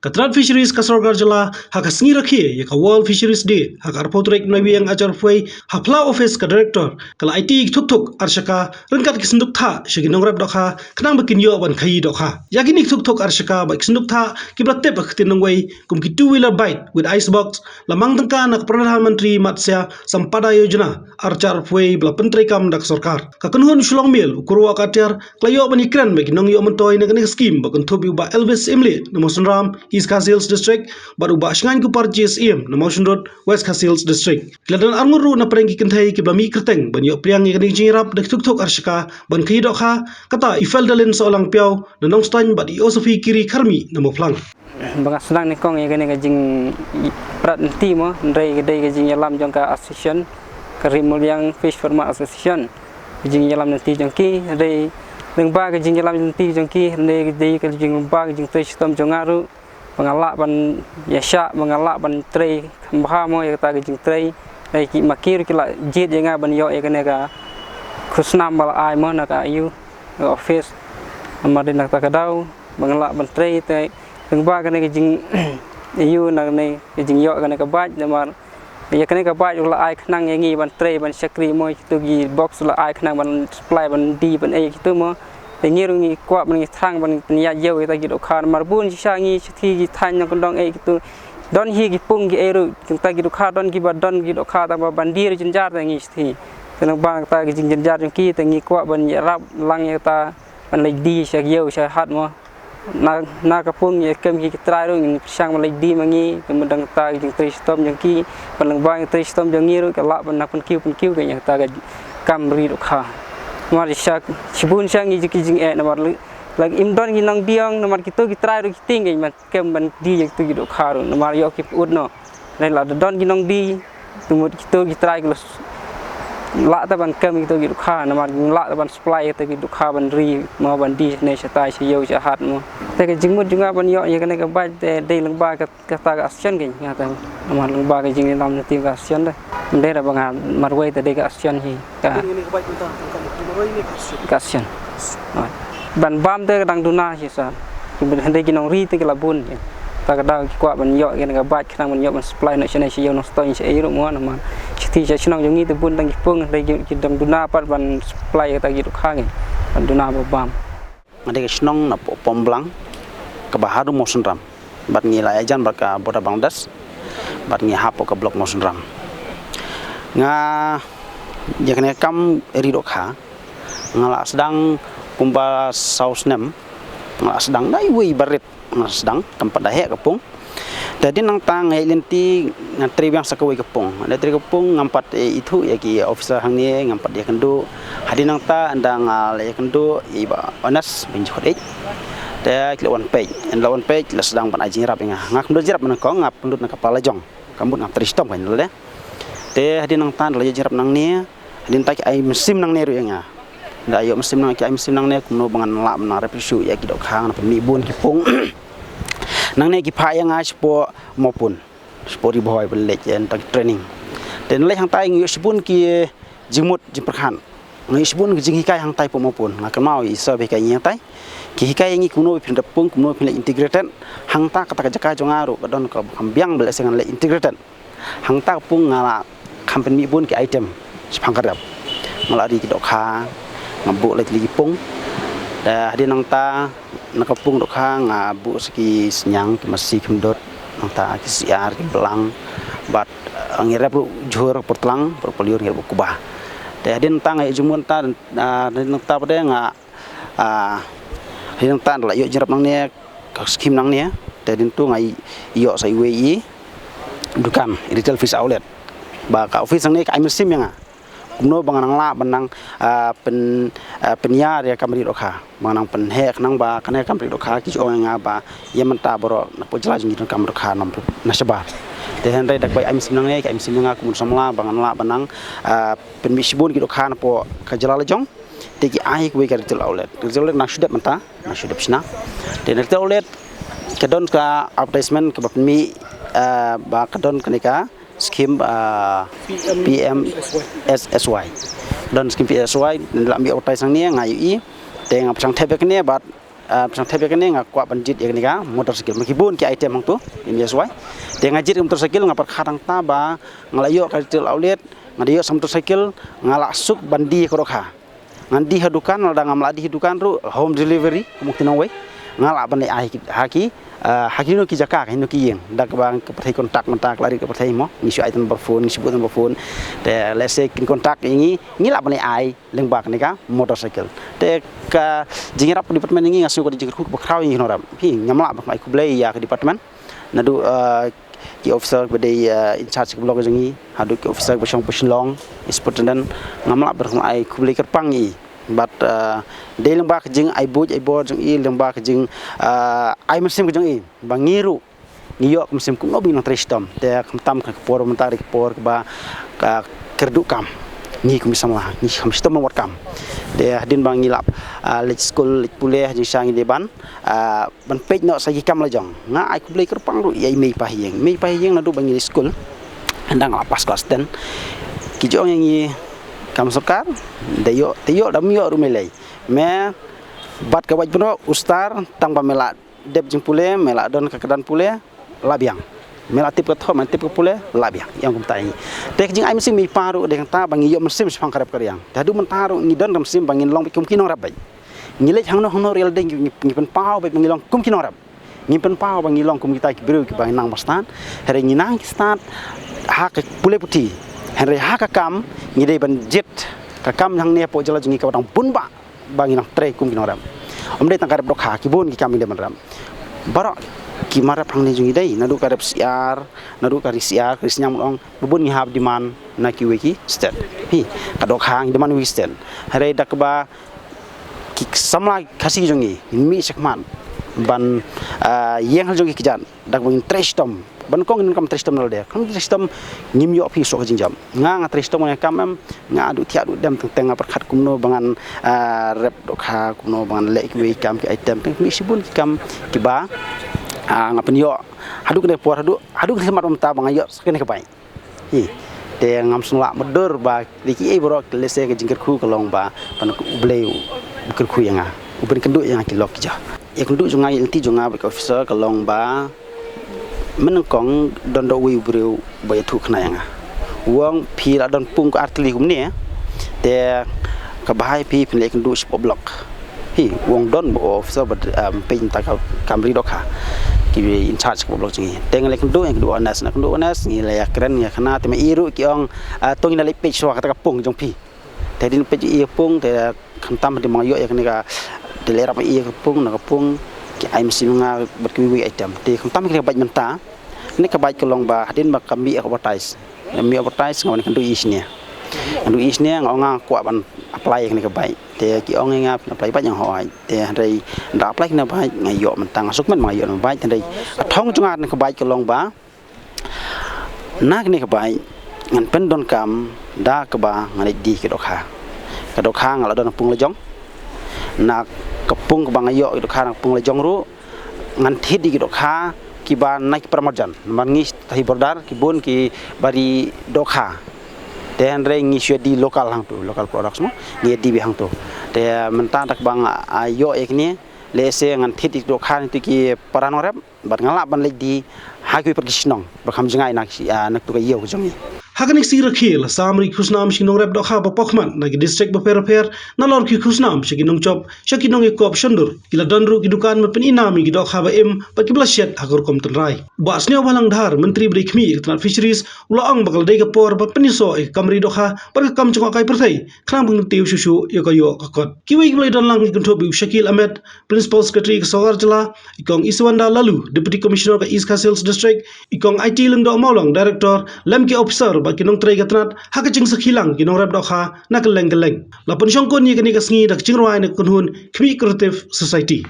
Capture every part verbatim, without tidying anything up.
Ka tnad Fisheries ka sorkar jylla ha ka sngi rakhe ïa ka World Fisheries Day ha ka arphew tarik Naiwieng arhajar arphew wei, ha phylla office ka Director ka la aiti ïa ki thuk thuk arshaka ryngkat ki synduk thah sha ki nongrep dohkha khnang ba kin ïoh ban khaii dohkha. Ïa kine ki thuk thuk arshaka bad ki synduk thah kiba la tip ha ka ktien nongwei kum ki two wheeler bike with ice box la mang tyngka na ka Pradhan Mantri Matsya Sampada Yojana arhajar arphew wei ba la pyntreikam da ka sorkar. Ka kynhun Shillong Mail u Kurwah Katiar ka la ïoh ban ïakren bad ki nongïoh myntoi na kane ka skhim ba kynthup ïa u Bah Elvis Imlieh na Mawsynram, East Khasi Hills District, bad u Bah Shngain Kupar, G S E M na Mawshynrut, West Khasi Hills District. Ki la don arngut ruh na pdeng ki kynthei kiba la mih kyrteng ban ïoh pdiang ïa kane ka jingïarap da ki thuk thuk arshaka ban khaii dohkha, kata i Feldalin Sohlang Pyiaw na Nongstoiñ bad i Osophie Kiri Kharmih na Mawphlang. Ba nga sdang nyngkong ïa kane ka jingpyrkhat lynti mo, hynrei ka dei ka jingïalam jong ka association, ka Ri Muliang Fish Farmer Association. Ka jingïalam lynti jong ki, hynrei lyngba ka jingïalam lynti jong ki, hynrei ka dei ka jinglyngba ka jingtrei shitom jong nga ruh, ba nga lah ban ïashah, ba nga lah ban trei kham bha mo ïa kata ka jingtrei. Hynrei ki ma ki ruh ki la jied ïa nga ban ïoh ïa kane ka khusnam ba la ai mo na ka aiu, ka office. Namar dei na kata ka daw ba nga lah ban trei te lyngba kane ka jing aiu na kane ka jingïoh kane ka bike, namar ïa kane ka bike la ai khnang ïa ngi ban trei ban shakri mo, kito ki box la ai khnang ban supply ban die ban ei kito mo. Te ngi ruh ngi kwah ban ngi thrang ban pynïaid ïew ïa kita ki dohkha, namar bun shisha ngi shithi ki thaiñ nongkyndong ei kito. Don hi ki pung ki ei ruh, kita ki dohkha don kiba don ki dohkha tang ba ban die ruh jynjar te ngi shithi. Te nang ba kita ki jingjynjar jong ki te ngi kwah ban ïarap lang ïa kita ban leit die sha ïew sha hat mo. Na, na ka pung ïa kem ki trai ruh ngin pyrshang ban leit die ma ngi, te mut dang ta ki jingtrei shitom jong ki, ban lyngba ki trei shitom jong ngi ruh ka lah ban nang pynkiew pynkiew ka ïa ta ka kam ri dohkha. Namar sha shibun sha ngi ki jingeh namar leh, leh im don ki nongdieng namar kito ki trai ruh ki tieng ka man kem ban die ïa kito ki dohkha ruh namar ïoh ki pyut noh. Hynrei la da don ki nongdie, te mut kito ki trai ki la s-, lah te ban kem kito ki dohkha, namar ki lah te ban supply kito ki dohkha ban ri, mo ban die shane shatai sha ïew sha hat mo. Te ka jingmut jong nga ban ïoh ïa kane ka bike te dei lyngba ka, kata ka association ka nga te, namar lyngba ka jingïalam lynti ka association te. Ym dei da ba nga marwei te dei ka association hi. Ka, ka sien. Ban bam te ka dang duna shi sa. Hynrei ki nongri te ki la bun. Ta ka daw ki kwah ban ïoh kane ka bike khnang ban ïoh ban supply noh shane sha ïew Nongstoiñ sha ei ruh mo namar. Shithi sha shnong jong ngi te bun tang ki pung hynrei ki, ki dang duna pat ban supply kata ki dohkha ngi. Ban duna ba bam. Nga dei ka shnong na poh Pomblang, kaba haduh Mawsynram. Bad ngi la ïajan bad ka border Bangladesh. Bad ngi hap poh ka block Mawsynram. Nga ïa kane ka kam ri dohkha nga la sdang kumba saw snem. Nga la sdang da iwei i barit nga la sdang kam pat da heh ka pung. Te hadien nangta nga ïaid lynti nga trei biang sa kawei ka pung. Nga trei ka pung ngam pat, eh, ithuh ïa ki officer hangne, ngam pat ïakynduh. Hadien nangta ynda nga la ïakynduh ïa i Bah Honest Pynjukut Ïeit. Te ki la wan peit, ynda la wan peit la sdang ban ai jingïarap ïa nga. Nga kam don jingïarap mynnyngkong, nga pynlut na ka pla la jong. Ka mut ngam trei shitom ka ïa lade. Te hadien nangta ynda la ïoh jingïarap nangne, hadien nangta ki ai mynsiem nangne ruh ïa nga. Ynda ïoh mynsiem nangne, ki ai mynsiem nangne kumno ba ngan lah ban nang rep shuh ïa ki dohkha, ngan pynmih bun ki pung. Nangne ki phah ïa nga shapoh Mawpun. Shapoh Ri Bhoi ban leit ïa nangta ki training. Te naleit hangtai ngi ïoh shibun ki jingmut jingpyrkhat. Ngi ïoh shibun ki jinghikai hangtai poh Mawpun. Nga kynmaw i sir ba hikai ngi hangtai. Ki hikai ïa ngi kumno ba phin rep pung, kumno ba phin leit integrated. Hangta kata ka jaka jong nga ruh ka don ka kham biang ba lehse ngan leit integrated. Hangta ka pung nga la kham pynmih bun ki item shaphang ka rep. Nga la ri ki dohkha, nga buh lait lait ki pung. Te hadien nangta na ka pung dohkha nga buh sa ki sniang, ki masi, ki mdut, nangta ki syiar, ki blang. Bad, eh, ngi rep ruh jhur, pyrtlang, pyrpaliur ngi rep ruh kuba. Te hadien nangta nga ïoh jingmut nangta, ah, hadien nangta pat de nga, ah, hadien nangta la ïoh jingïarap nangne, ka skhim nangne, te hadien tu nga ïoh sa iwei i dukan, i retail fish outlet. Ba ka office nangne ka ai mynsiem ïa nga. Kumno ba nga nang lah ban nang, ah, pyn, ah, pynïar ïa ka kam ri dohkha. Ba nga nang pynheh khnang ba kane ka kam ri dohkha ki ju ong ïa nga ba ïa mynta baroh na poh jylla jong ngi don kam dohkha na shabar. Te hynrei da kaba ai mynsiem nangne, ka ai mynsiem ïa nga kum u samla ba ngan lah ban nang, ah, pynmih shibun ki dohkha na poh ka jylla la jong. Te ki ai kawei ka retail outlet. Retail outlet nang shu dep mynta. Nang shu dep shna. Te na retail outlet ka don ka advertisement kaba pynmih, ah, ba ka don kane ka skhim, ah, P M S S Y. Don skhim P M S S Y, la mih advertise hangne nga ïohi. Te nga pyrshang thep ïa kane bad Ah, pyrshang thep ïa kane, nga kwah ban jied ïa kane ka motorcycle. Ma ki bun ki item hangto, ïa me shuwa. Te nga jied ka motorcycle, nga pyrkhat hangta ba nga la ïoh ka retail outlet, nga da ïoh sa motorcycle, nga la suk ban die ka dohkha. Ngan die ha dukan, lada ngam lah die ha dukan ruh, home delivery, kum u kti nongwei. Nga lah ban ai ha ki, ah, ha kino ki jaka, ha kino ki ïing. Da kaba ka pyrthei contact mynta, ka la rit ka pyrthei mo. Ngi shu ai tang number phone, ngi shu buh tang number phone. Te lehse kin contact ïa ngi, ngi lah ban ai lyngba kane ka motorcycle. Te ka jingïarap department ïa ngi, nga sngew ka dei jingkyrkhu kaba khraw ïa ngi kino rep. Hi, ngam lah ban ai khublei ïa ka department. Naduh, eh, ki officer ba dei, eh, in charge ka block jong ngi, haduh ki officer ba shong ba Shillong, superintendent, ngam lah ban ai khublei kyrpang ïa i. Bad, eh, dei lyngba ka jingai buit ai bor jong i, lyngba ka jing, eh, ai mynsiem ka jong i ba ngi ruh ngi ïoh ka mynsiem kumno ba ngin nang trei shitom. Te khamtam ka por mynta ka dei ka por kaba ka kyrduh kam. Ngi kum ki samla ngi kham shitom ban wad kam. Te hadien ba ngi lah, ah, leit skul, leit pule, ha jingshisha ngi dei ban, ah, ban peit noh sa ki kam la jong. Nga ai khublei kyrpang ruh ïa i mei pa ha ïing. Mei pa ha ïing, naduh ba ngi leit skul, ynda nga la pass class ten, ki ju ong ïa ngi, kam sorkar, da ïoh te ïoh, da ym ïoh ruh me lei. Me bat ka wait bnroh u star, tang ba me la dep jingpule, me la don ka kyrdan pule, la biang. Me la tip ka thoh, me la tip ka pule, la biang. Ïa kumta ïa ngi. Te ka jingai mynsiem mei pa ruh dei kata ba ngi ïoh mynsiem shaphang ka rep ka riang. Te haduh mynta ruh ngi don ka mynsiem ba ngin long beit kum ki nongrep beit. Ngi leit hangno hangno ruh ïa lade ngi, ngi, ngi pynpaw beit ba ngi long kum ki nongrep. Ngi pynpaw ba ngi long kum kita ki briew kiba nang ba stad. Hynrei ngi nang ki stad ha ka pule puthi. Hynrei ha ka kam ngi dei ban jied ka kam hangne hapoh jylla jong ngi kaba dang bun bah. Ba ngi nang trei kum ki nongrep. Ym dei tang ka rep dohkha, ki bun ki kam ngi dei ban rep. Baroh ki ma rep hangne jong ngi dei, naduh ka rep syiar, naduh ka ri syiar, ka ri sniang, ban ong, ba bun ngi hap demand na kiwei ki state. Hi, ka dohkha ngi demand wei ki state. Hynrei da kaba ki samla Khasi jong ngi, ngin mih shakhmat ban, ah, ïeng ha la jong ki kjat. Da kaba ngin trei shitom. Ba nyngkong ngin kam trei shitom na lade. Kam trei shitom ngim ïoh phi soh ka jingjop. Nga, nga trei shitom nga kam em, nga duh thiah duh dem teng teng nga pyrkhat kumno ba ngan, ah, rep dohkha, kumno ba ngan leh kiwei ki kam ki item, teng mih shibun ki kam kiba, ah, nga pynïoh. Haduh kane por, haduh, haduh kane ka mat mynta ba nga ïoh sa kane ka bike. Hi. Te ngam sngewlah mutdur ba dei kiei baroh, lehse ka jingkyrkhu ka long ba, ban U Blei u kyrkhu ïa nga, u pynkynduh ïa nga ki lok ki jam. Ïakynduh jong nga, ïa lynti jong nga bad ka officer ka long ba mynnyngkong don da uwei u briew ba ïathuh kane ïa nga. U ong phi la don pung ka ar tylli kumne, te ka bha ïa phi phin leit kynduh sha block. Hi, u ong don ba u officer ba, um, peit mynta ka kam ri dohkha, ki in charge ka block jong ngi. Te nga leit kynduh, ïakynduh honest, nga kynduh honest, ngi la ïakren ïakhana, te ma i ruh ki ong, ah, to ngin leit peit shuwa kata ka pung jong phi. Te hadien peit ïa ka pung, te khamtam hadien ba nga ïoh ïa kane ka, te leh rap ïa ka pung, na ka pung ki ai mynsiem ïa nga bad kiwei kiwei item. Te khamtam kane ka bike mynta, kane ka bike ka long ba hadien ba ka mih advertise. Mih advertise, nga wan kynduh ïa i snier. Kynduh ïa i snier, nga ong nga kwah ban apply ïa kane ka bike. Te ki ong ïa nga phin apply bike, nga ong hooid. Te hynrei ynda apply kane ka bike nga ïoh mynta, nga sngewkmen ba nga ïoh kane ka bike, hynrei ka thong jong nga kane ka bike ka long ba na kane ka bike ngan pyndonkam da kaba ngan leit die ki dohkha. Ka dohkha nga la don pung la jong. Na ka pung kaba nga ïoh ki dohkha na ka pung la jong ruh, ngan thied ïa ki dohkha kiba na ki para marjan. Namar ngi sha Tahi border ki bun kiba ri dohkha. Te hynrei ngi shu die local hangto, local products mo, ngi die beit hangto. Te mynta da kaba nga, ah, ïoh ïa kine, lehse ngan thied ïa ki dohkha na kito ki para nongrep. Bad nga lah ban leit die ha kiwei pat ki shnong ba kham jngai na ki, ah, na kito ka ïew ka jong ngi. Ha kane ka sngi rakhe la sam ri khusnam sha ki nongrep dohkha ba pokmat na ki district bapher bapher, nalor ki khusnam sha ki nongjop, sha ki nongïakop shondur. Ki la don ruh ki dukan ban pynïainam ïa ki dohkha ba im bad kiba la shet ha ka rukom tynrai. U Bah Sniawbhalang Dhar, Myntri ba dei khmih ïa ka tnat Fisheries, u la ong ba ka la dei ka por ban pynïasoh ïa ka kam ri dohkha bad ka kam jngoh kai pyrthei, khnang ban kyntiew shuh shuh ïa ka ïoh ka kot. Kiwei kiba la ïadon lang ki kynthup ïa u Shakil Ahmed, Principal Secretary ka Sorkar Jylla, i Kong Iswanda Laloo, Deputy Commissioner ka East Khasi Hills District, i Kong Aiti Lyngdoh Mawlong, Director, lem ki officer bad ki nongtrei ka tnat ha ka jingsakhi lang ki nongrep dohkha na kylleng kylleng. La pynshongkun ïa kane ka sngi da ka jingrwai na ka kynhun Khmih Creative Society.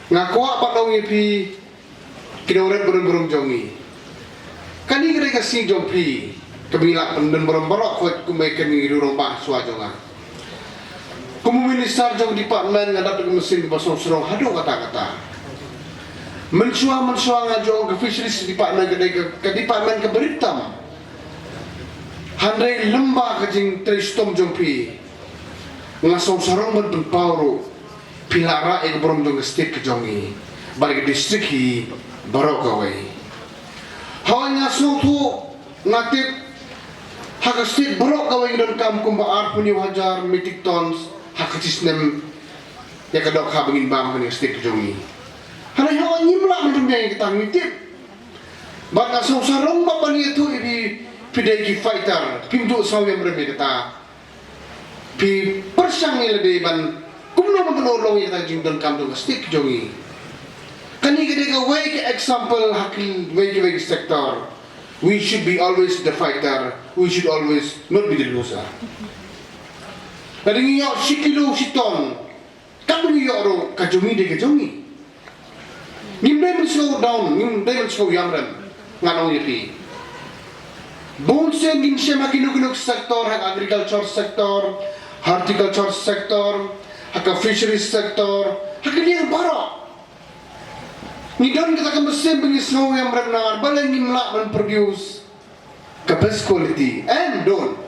Nga kwah ban ong ïa phi ki nongrep barim barim jong ngi. Kane ka dei ka sngi jong phi kaba ngi lah pyndon burom baroh khoit kum ei kane ka rangbah shuwa jong nga. Kum u minister jong department nga dap da ka mynsiem kaba sngewsarong haduh katta katta. Mynshuwa mynshuwa nga ju ong ka fisheries department ka dei ka, ka department kaba rit tam. Hynrei lyngba ka jingtrei shitom jong phi nga sngewsarong ban pynpaw ruh phi la rah ïa ka burom jong ka state ka jong ngi bad ka district hi baroh kawei. Hawei nga sngewthuh, nga tip ha ka state baroh kawei ngi donkam kumba arphew hynñiew hajar metric tons ha ka shisnem ïa ka dohkha ba ngin bam ha kane ka state ka jong ngi. Hynrei hawei ngim lah ban pynbiang ïa kata, ngi tip. Bad nga sngewsarong bad ban ïathuh ïa phi, phi dei ki fighter, phim duh sngew ïamrem ïa kata. Phi pyrshang ïa lade ban kumno ban pynurlong ïa kata ka jingdonkam jong ka state ka jong ngi. Kane ka dei kawei ka example ha kiwei kiwei ki sector. We should be always the fighter, we should always not be the loser. Lada ngi ïoh shi kilo shi ton, katba ngi ïoh ruh ka jong ngi dei ka jong ngi. Ngim dei ban sngew down, ngim dei ban sngew ïamrem. Ngan ong ïa phi, bun sien ngin shem ha kino kino ki sector, ha ka agriculture sector, horticulture sector, ha ka fisheries sector, ha ka liang baroh. Ngi don kata ka mynsiem ba ngi sngew ïamrem namar balei ngim lah ban produce ka best quality. Em, don.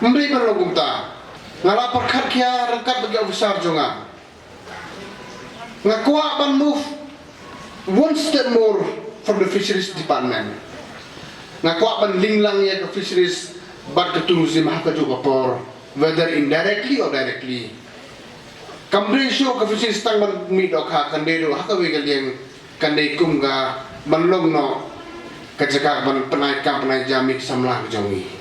Ym dei ban long kumta. Nga la pyrkhat khia ryngkat bad ki officer jong nga. Nga kwah ban move one step more from the fisheries department. Nga kwah ban link lang ïa ka fisheries bad ka tourism ha kajuh ka por, whether indirectly or directly. Kam dei shuh ka fisheries tang ban mih dohkha, kan dei ruh ha kawei ka liang, kan dei kum ka ban long noh ka jaka ban pynai kam pynai jam ïa ki samla ka jong ngi.